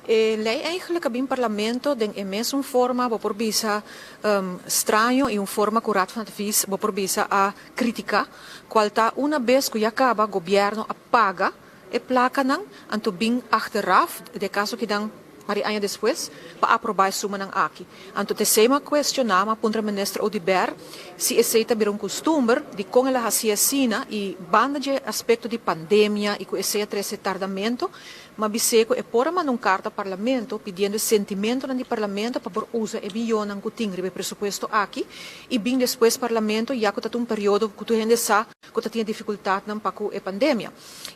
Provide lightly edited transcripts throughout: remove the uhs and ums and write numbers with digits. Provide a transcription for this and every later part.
E lei eigenlijk a bin Parlamento den e mesun forma, bo por bisa, straño y un forma cu Raad van Advies, bo por bisa, a critica, cual ta una bes cu ya caba Gobierno a paga e placanan, anto bin achteraf, de caso kidan pari aña despues, pa aproba e sumanan aki. Anto t'esey m'a cuestiona, m'a puntra Minister Oduber si esey ta bira un custumber, dicon el a haci asina y banda dje aspecto di pandemia y cu esey a trece tardamento, M'a bis'é ku e por a manda un karta Parlamento pidiendo e sentimentonan di Parlamento pa por usa e bionnan ku tin riba e presupuesto aki i bin despues Parlamento ya ku ta ta un periodo ku tur hende sa ku ta tin e difikultatnan pa ku e pandemia.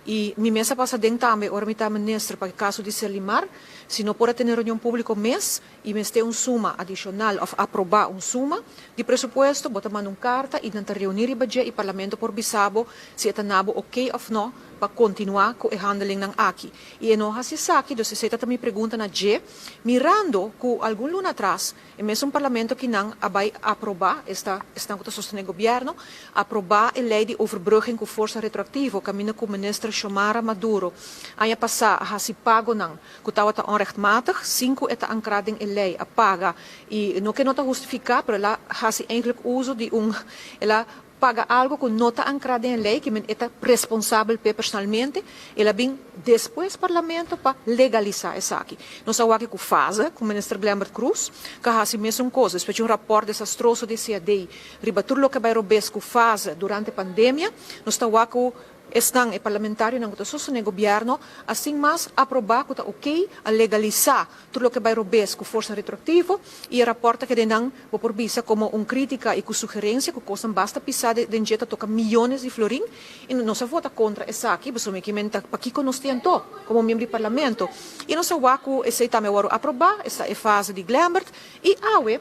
I mi mes a pasa den tambe ora mi ta minister pa e kaso di Serlimar, si no por a tene reunion públiko mes i mester un suma adishonal òf aprobá un suma di presupuesto bo ta manda un karta i nan ta reuní riba dje i Parlamento por bisa bo si e ta na bo okey òf nò pa kontinuá ku e handelingnan aki. I e no hasi esaki, dus esei ta ta mi pregunta na dje, mirando ku algun luna atras e mesun Parlamento kinan a bai aprobá, esta esnan ku ta sostené gobièrnu, aprobá e lei di overbrugging ku forsa retroaktivo kaminda ku Minister Xiomara Maduro aña pasá a hasi pagonan ku tabata onrechtmatig, sin ku e ta ankrá den e lei, a paga i no ke no ta hustifiká, pero el a hasi eindelijk uso di un, el a paga algo ku no ta ankrá den e lei, ke men e ta responsabel p'e personalmente, el a bin despues Parlamento pa legalisá esaki. Nos a wak ku fase ku Minister Glenbert Croes ku a hasi mesun kos, despues di un rapòrt desastroso di CAD riba tur loke a bai robes ku fase durante pandemia, nos ta wak ku Esnan, e parlamentarionan ku ta sostené gobièrnu, a sin mas aprobá ku ta okey a legalisá tur loke bai robes ku forsa retroaktivo i e rapòrt ta keda nan, bo por bisa komo un krítika i ku sugerensia ku kosnan basta pisá den dje ta toka miyones di florin i nos a vota kontra esaki pasobra mi kimen ta pakiko nos tin anto komo miembro di parlamento i nos a wak ku esei tambe a wòrdu aprobá, esta e fase di Glenbert i awe.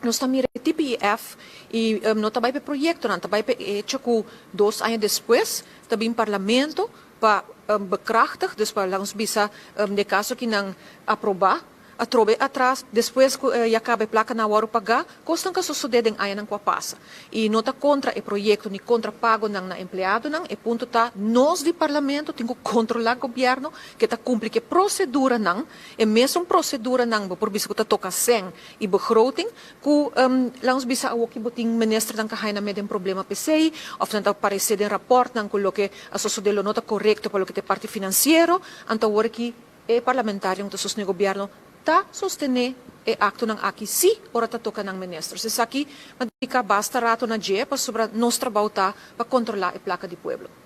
Nos ta mira e TPIF y no ta bay pa e proyectonan, ta bay pa e hecho cu 2 aña despues ta bin Parlamento pa bekrachtig, dus pa laga nos bisa den caso ki nan aproba, atrobe atras despues cu ya caba e placanan a worde paga, cosnan cu a sosode den añanan cu a pasa. Y no ta contra e proyecto ni contra pagonan na empleadonan, e punto ta nos di Parlamento tin cu controla gobierno cu ta cumpli cu e proceduranan, e mesun proceduranan bo por bisa cu ta toca cen y begroting cu laga nos bisa awo ki bo tin ministernan ka haya nan med den problema p'esey of nan ta parece den raportnan cu loke a sosode lo no ta corecto pa loke ta e parti financiero, anto awor ki e parlamentarionan cu ta sostene gobierno ta sostene e actonan aki si ora ta toca nan ministers. Esaki m'a dedica basta rato na dje pasobra nos trabao ta pa controla e placa di pueblo.